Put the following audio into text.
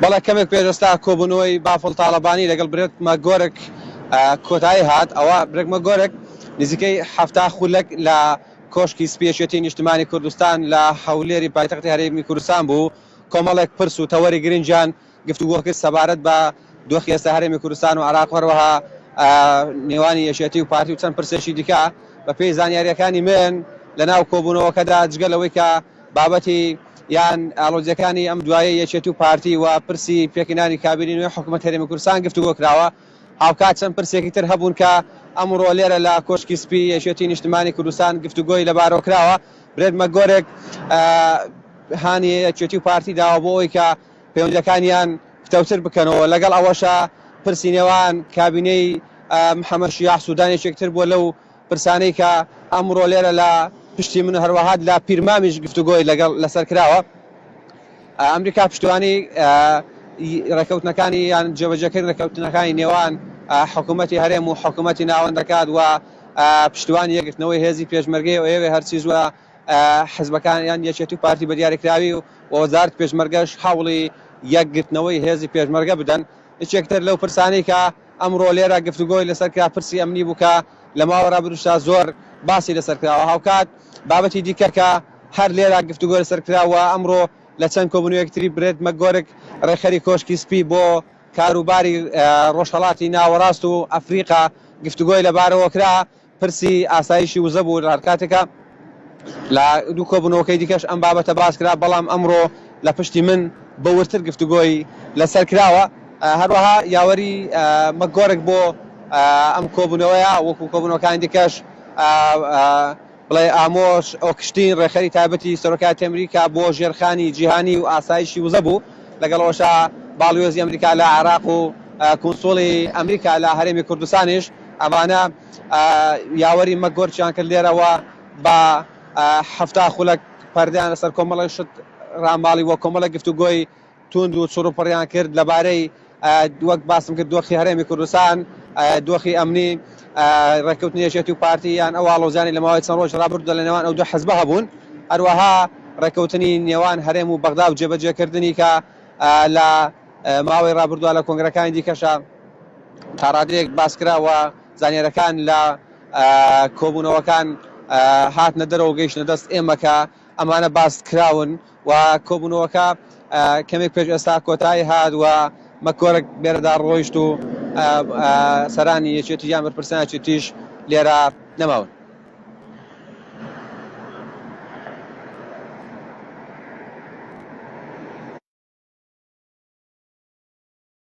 بەڵێ کەمێک پێش ئێستا کۆبوونەوەی بافڵ تاڵەبانی لەگەڵ برێت مەگۆرک کۆتایی هات، ئەوە برێت مەگۆرک نزیکەی 70 خولەک لە کۆشکی سپی یەکێتی نیشتمانی کوردستان لە هەولێری پایتەختی هەرێمی کوردستان بوو، کۆمەڵێک پرس و تەوەری گرنگیان گفتوگۆ کرد سەبارەت بە دۆخی ئێستا هەرێمی کوردستان و عێراق و هەروەها نێوانی یەکێتی و پارتی و چەند پرسێکی دیکە. بەپێی زانیارییەکانی من لەناو کۆبوونەوەکەدا جگە لەوەی کە بابەتی یان ئاڵۆزییەکانی ئەم دوایەی یەکێتی و پارتی و پرسی پێکهێنانی کابینەی نوێی حکومەت هەرێمی کوردستان گفتوگۆ کراوە، هاوکات چەند پرسێکی تر هەبوون کە ئەمڕۆ لێرە لە کۆشکی سپی یەکێتی نیشتمانی کوردستان گفتوگۆی لەبارەوە کراوە. برێت مەکگۆرک هانی یەکێتی و پارتی داوە بۆ ئەوەی کە پەیوەندییەکانیان پتەوتر بکەنەوە، لەگەڵ ئەوەشا پرسی نێوان کابینەی محەمەد شیاع سودانی یەکێک تر بووە لەو پرسانەی کە ئەمڕۆ لێرە لە پشتی من و هەروەها لە پیرمامیش گفتوگۆی لەگەڵ لەسەر کراوە. ئەمریکا پشتیوانی ڕێککەوتنەکانی یان جێبەجێکردنی ڕێککەوتنەکانی نێوان حکوومەتی هەرێم و حکوومەتی ناوەند دەکات و پشتیوانی یەکگرتنەوەی هێزی پێشمەرگەی و ئەیەوێ هەرچی زووە حزبەکان یان یەکێتی و پارتی بە دیاریکراوی و وەزارەتی پێشمەرگەش هەوڵی یەکگرتنەوەی هێزی پێشمەرگە بدەن. یەکێک تر لەو پرسانەی کە ئەمڕۆ لێرە گفتوگۆی لەسەر کرا پرسی ئەمنی بوو کە لە ماوەی ڕابردووشدا زۆر باسی لەسەر کراوە. هاوکات بابەتی دیکە کە هەر لێرە گفتوگۆی لەسەر کرا و ئەمڕۆ لە چەند کۆبوونەوەیەکی تری برێت مەکگۆرک ڕێکخەری کۆشکی سپی بۆ کاروباری ڕۆژهەڵاتی ناوەڕاست و ئەفریقا گفتوگۆی لەبارەوە کرا پرسی ئاسایشی وزە بوو، هەرکاتێکە لە دوو کۆبوونەوەکەی دیکەش ئەم بابەتە باس کرا، بەڵام ئەمڕۆ لە پشتی من بە وردتر گفتوگۆی لەسەر کراوە. هەروەها یاوەری مەکگۆرک بۆ ئەم کۆبوونەوەیە وەکو کۆبوونەوەکانی دیکەش بڵێ ئامۆس ئۆکشتین ڕێکخەری تایبەتی سەرۆکایەتی ئەمریکا بۆ ژێرخانی جیهانی و ئاسایشی وزە بوو، لەگەڵ ئەوەشا باڵیۆزی ئەمریکا لە عێراق و کونسوڵی ئەمریکا لە هەرێمی کوردستانیش ئەمانە یاوەری مەکگۆرکیان کرد لێرەوە بە 70 خولەک پەردەیان لەسەر کۆمەڵێک شت ڕاماڵی و کۆمەڵێک گفتوگۆی توند و چڕوپڕیان کرد لەبارەی وەک باسم کرد دۆخی هەرێمی کوردستان، دۆخی ئەمنی، ڕێککەوتنی یەکێتی و پارتی یان ئەو ئاڵۆزیانەی لە ماوەی چەند ڕۆژی ڕابردوودا لە نێوان ئەو دوو حزبە هەبوون، هەروەها ڕێککەوتنی نێوان هەرێم و بەغدا و جێبەجێکردنی کە لە ماوەی ڕابردووە لە کۆنگرەکانی دیکەشا تا ڕادەیەک باس کرا و زانیارەکان لە کۆبوونەوەکان هاتنە دەرەوە و گەیشتنە دەست ئێمە کە ئەمانە باس کراون و کۆبوونەوەکە کەمێک پێش ئێستا کۆتایی هات و مەکۆرک لێرەدا ڕۆیشت و سەرانی یەکێتی یان بەرپرسانی یەکێتیش لێرە نەماون.